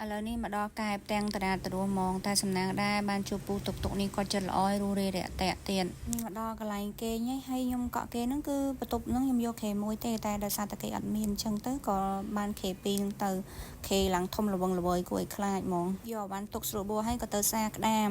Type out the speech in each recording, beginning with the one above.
ឥឡូវនេះមកដល់កែបទាំងតារាតរស់ហ្មងតែសំណាងដែរបានជួបពូតុកតុកនេះគាត់ចិត្តល្អឲ្យរស់រាយរាក់ទាក់ទៀតនេះមកដល់កន្លែងគេងហើយខ្ញុំកក់គេហ្នឹងគឺបន្ទប់ហ្នឹងខ្ញុំយកគ្រែមួយទេតែដោយសារតែគេអត់មានអញ្ចឹងទៅក៏បានគ្រែពីរហ្នឹងទៅគ្រែឡើងធំល្វឹងល្វើយគួរឲ្យខ្លាចហ្មងយកបានទុកស្រួលបួហើយក៏ទៅសាក្តាម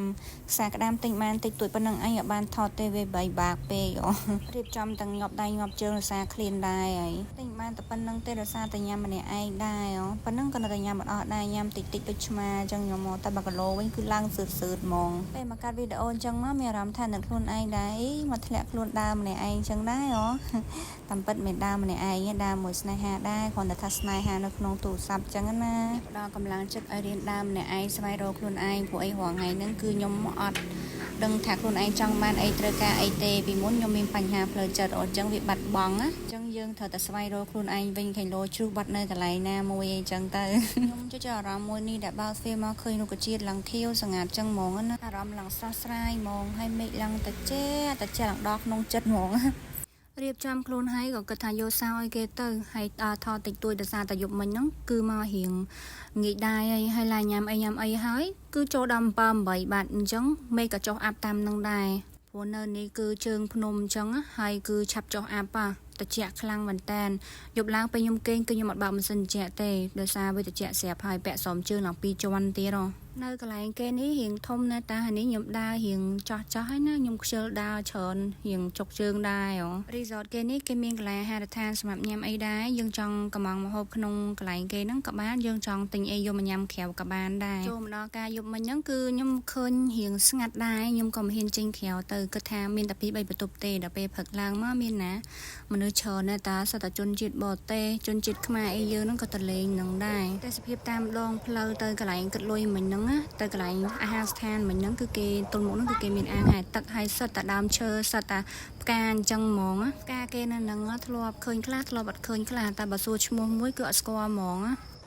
សាក្តាមទិញបានតិចតួចប៉ុណ្ណឹងឯងអត់បានថតទេវាបីបាកពេកអូរៀបចំទាំងញាប់ដៃញាប់ជើងរសារឃ្លានដែរហើយទិញបានតែប៉ុណ្្នឹងទេរសារតែញ៉ាំម្នាក់ឯងដែរអូប៉ុណ្្នឹងក៏នៅតែញ៉ាំអត់អស់ដែរញ៉ាំតិចតិចដូចឆ្មាអញ្ចឹងខ្ញុំមកតែ1គីឡូវិញគឺឡើងសឺតសឺតហ្មងពេលមកកាត់វីដេអូអញ្ចឹងមកមានអារម្មណ៍ថានឹងខ្លួនឯងដែរអីមកធ្លាក់ខ្លួនដើមម្នាក់ឯងអញ្ចឹងដែរអូតាមពិតមិនដើមម្នាក់ឯងទេដើមមួយស្នេហាដែរគ្រាន់តែថាស្នេហានៅក្នុងទូរស័ព្ទអញ្ចឹងណាផ្ដល់កម្លាំងចិត្តឲ្យរៀនដើមម្នាក់ឯងស្វែងរកខ្លួនឯងព្រោះអីរាល់ថ្ងៃហ្នឹងគឺខ្ញុំអត់ដឹងថាខ្លួនឯងចង់បានអីត្រូវការអីទេពីមុនខ្ញុំមានបញ្ហាផ្លូវចិត្តអញ្ចឹងវាបាត់បង់ណាអញ្ចឹងយើងត្រូវតែស្វែងរកខ្លួនឯងវិញខេឡូជ្រុះបាត់នៅកន្លែងណាមួយអីចឹងទៅខ្ញុំចូលចិត្តអារម្មណ៍មួយនេះដែលបើកទ្វារមកឃើញរុក្ខជាតិឡើងខៀវស្ងាត់ចឹងហ្មងណាអារម្មណ៍ឡើងស្រស់ស្រាយហ្មងហើយមេឃឡើងតិចតិចឡើងដល់ក្នុងចិត្តហ្មងរៀបចំខ្លួនហើយក៏គិតថាយកសោឲ្យគេទៅហើយថតតិចតួចដោយសារតែយប់មិញហ្នឹងគឺមករៀងងាយដែរហើយហើយឡាញញ៉ាំអីញ៉ាំអីហើយគឺចូលដល់7 8បាត់អញ្ចឹងមេឃក៏ចុះអាប់តាមនឹងដែរព្រោះនៅនេះគឺជើងភ្នំអញ្ចឹងហើយគឺឆាប់ចុះអាប់តិចខ្លាំងមែនតែនយប់ឡើងពេលខ្ញុំគេងគឺខ្ញុំអត់បើកម៉ាស៊ីនត្រជាក់ទេដោយសារវាត្រជាក់ស្រាប់ហើយពាក់ស្រោមជើងឡើងពីរជាន់ទៀតហ៎នៅកន្លែងគេនេះរៀងធំណាស់តានេះខ្ញុំដើររៀងចោះចោះហើយណាខ្ញុំខ្ជិលដើរច្រើនរៀងចុកជើងដែរអូ resort គេនេះគេមានកន្លែងអាហារដ្ឋានសម្រាប់ញ៉ាំអីដែរយើងចង់កំងម្ហូបក្នុងកន្លែងគេហ្នឹងក៏បានយើងចង់ទិញអីយកមកញ៉ាំក្រៅក៏បានដែរចូលមកដល់ការយប់មិញហ្នឹងគឺខ្ញុំឃើញរៀងស្ងាត់ដែរខ្ញុំក៏មិនហ៊ានចេញក្រៅទៅគិតថាមានតែ2 3បន្ទប់ទេដល់ពេលព្រឹកឡើងមកមានណាមនុស្សច្រើនណាស់តាសត្វតែជនជាតិបរទេសជនជាតិខ្មែរអីយើងហ្នឹងក៏ទៅលេងហ្នឹងដែរតែសភាពតាមដងផ្លូវទៅកន្លែងគិតលុយមិញហ្នឹងណាទៅកន្លែងអាហារស្ថានមិញហ្នឹងគឺគេទល់មុខហ្នឹងគឺគេមានអាងហែទឹកហើយសិតតែដើមឈើសិតតែផ្កាអញ្ចឹងហ្មងផ្កាគេនៅហ្នឹងធ្លាប់ឃើញខ្លះធ្លាប់អត់ឃើញខ្លះតែបើសួរឈ្មោះមួយគឺអត់ស្គាល់ហ្មងណា។